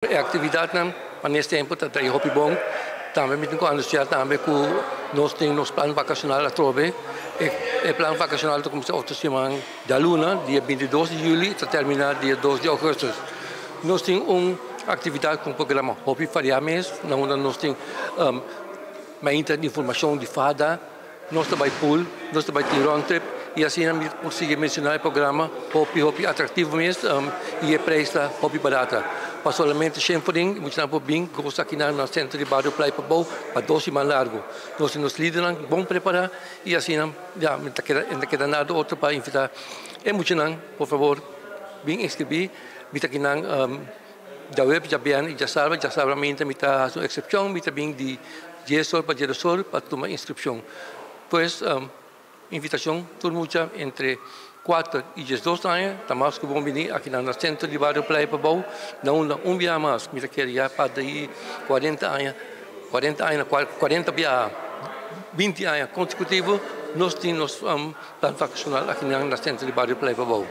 E aktividatnan pa nes tempu ta trae hopi bon. Tambe mi tin ku anunsiá tambe ku nos tin nos plan vakashonal atrobe. E plan vakashonal ta kuminsá otro siman djaluna, dia 22 di yüli, i ta terminá dia 2 di ougùstùs. Nos tin un aktividat ku un programa hopi variá mes, na unda nos tin mainta di informashon di fada. Nos ta bai pool, nos ta bai tin round trip y asina mi por sigui menciona e programa hopi hopi atractivo mes y e prijs ta hopi barata. Pa solamente shen forin muchanan por bin goza aki na centro di bario Playa Pabou pa dos siman largo. Nos tin nos lidernan bon prepara y asina ya mi ta keda no ta keda nada otro pa invita e muchanan por favor bin inscribi mi ta kinan djawe, djabièrnè y djasabra. Djasabra mainta mi ta haci un excepcion mi ta bin di 10 or pa 12 or pa tuma inskripshon. Pues invitashon tur mucha entre 4 i 12 aña ta mas ku bon bini aki na sentro di bario Playa Pabou na unda un biaha mas mi ta kere ya pa di 40 aña, 40 aña 40 biaha 20 aña konsekutivo nos tin nos plan vakashonal aki na sentro di bario Playa Pabou.